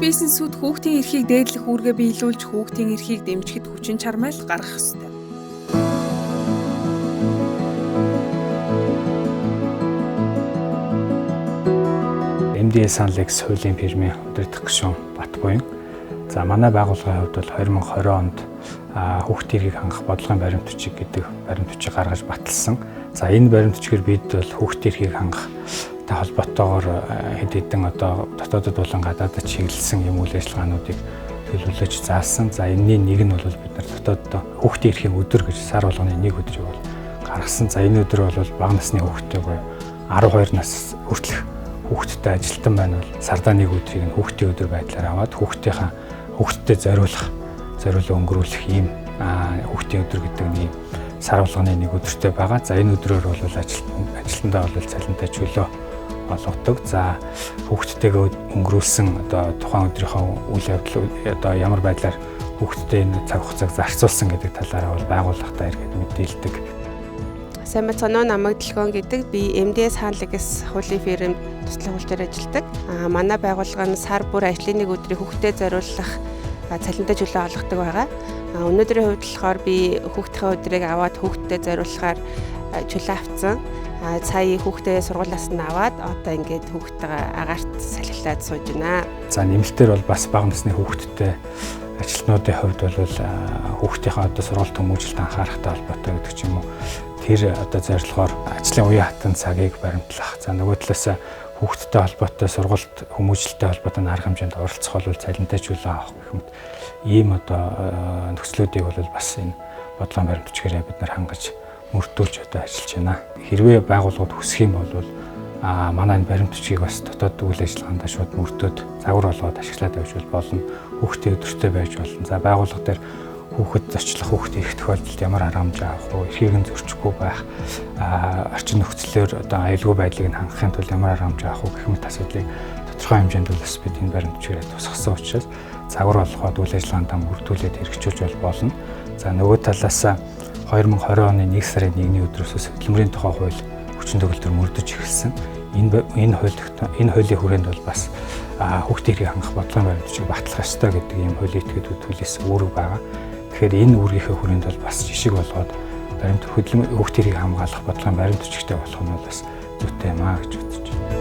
Бизнесүүд хүүхдийн эрхийг дээдлэх үүргээ биелүүлж хүүхдийн эрхийг дэмжихэд хүчин чармайл гаргах ёстой. MDS Anlex хуулийн фирмийн удирдах гишүүн Батбуян. За манай байгууллагын хувьд бол 2020 онд хүүхдийн эрхийг хангах бодлогын баримт бичиг гэдэг баримт бичиг гаргаж баталсан. За энэ баримт бичгээр бид бол хүүхдийн эрхийг хангах та холбоотойгоор хэд хэдэн одоо дотоодод болон гадаадд чиглэсэн юм үйл ажиллагаануудыг төлөвлөж заасан. За энэний нэг нь бол бид нар дотооддоо хүүхдийн эрхийн өдөр гэж сар болгоны нэг өдрийг бол гаргасан. За энэ өдөр бол бага насны хүүхдтэй буюу 12 нас хүртэлх хүүхдтэй ажилтан байна бол сардаа нэг өдрийг нь хүүхдийн өдөр байдлаар аваад хүүхдийнхаа хүүхдтэй зориулан өнгөрүүлэх ийм хүүхдийн өдөр гэдэг нэг сар болгоны нэг өдөртэй байгаа. За энэ өдрөөр бол ажилтнаа бол цалинтай чөлөө олгодог. За хүүхдтэйгээ өнгөрүүлсэн одоо тухайн өдрийнхөө үйл явдал одоо ямар байдлаар хүүхдтэй энэ цаг хугацааг зарцуулсан гэдэг талаараа бол байгууллагатай эргээд мэдээлдэг. Сайн байцгаана уу, намайг Дэлгөөн гэдэг. Би MDS Anlex хуулийн фирмд туслах хуульчаар ажилладаг. Манай байгууллага нь сар бүр ажлын нэг өдрийг хүүхдэд зориулах цалинтай чөлөө олгодог байгаа. Өнөөдрийн хувьд болохоор би хүүхдийнхээ өдрийг аваад хүүхдэд зориулахаар чөлөө авсан. Сая хүүхдээ сургуулиас нь аваад одоо ингээд хүүхдтэйгээ агаарт салхилаад сууж байна. За нэмэлтээр бол бас бага насны хүүхдтэй ажилтнуудын хувьд бол хүүхдийнхээ одоо сургууль хүмүүжилт анхаарахтай холбоотой гэдэг ч юм уу. Тэр одоо зорилгоор ажлын уян хатан цагийг баримтлах. За нөгөө талаас хүүхдтэй холбоотой сургуульд хүмүүжлэлтэй холбоотой арга хэмжээнд оролцох бол цалинтай чөлөө авах гэх мэт ийм одоо нөхцлүүдийг бол бас энэ бодлогын баримт бичгээрээ бид нар хангаж мөрдүүлж одоо ажиллаж байна. Хэрвээ байгууллагууд хүсэх юм бол манай энэ баримт бичгийг бас дотоод үйл ажиллагаандаа шууд мөрдөөд загвар болгоод ашиглаад явж болно. Хүүхдийн өдөртэй байж болно. За байгууллага дээр хүүхэд зочлох, хүүхэд ирэх тохиолдолд ямар арга хэмжээ авах вэ? Эрхийг нь зөрчихгүй байх, орчин нөхцлөөр одоо аюулгүй байдлыг нь хангахын тулд ямар арга хэмжээ авах вэ гэх мэт асуудлыг тодорхой хэмжээнд бол бас бид энэ баримт бичгээрээ тусгасан учраас загвар болгоод үйл ажиллагаандаа мөрдүүлээд хэрэгжүүлж болно. За нөгөө талаас 2020 оны 1 сарын 1-ний өдрөөс хөдөлмөрийн тухай хууль хүчин төгөлдөр мөрдөж эхэлсэн. Энэ хуулийн хүрээнд бол бас хүүхдийн эрхийг хангах бодлогын баримт бичгийг батлах ёстой гэдэг ийм хуулийн этгээдүүд төлөөс үүрэг байгаа. Тэгэхээр энэ үүргийнхээ хүрээнд бол бас жишг болгоод баримт хүүхдийн эрхийг хамгаалах бодлогын баримт бичигтэй болох нь бол бас зүйтэй юм аа гэж бодож байна.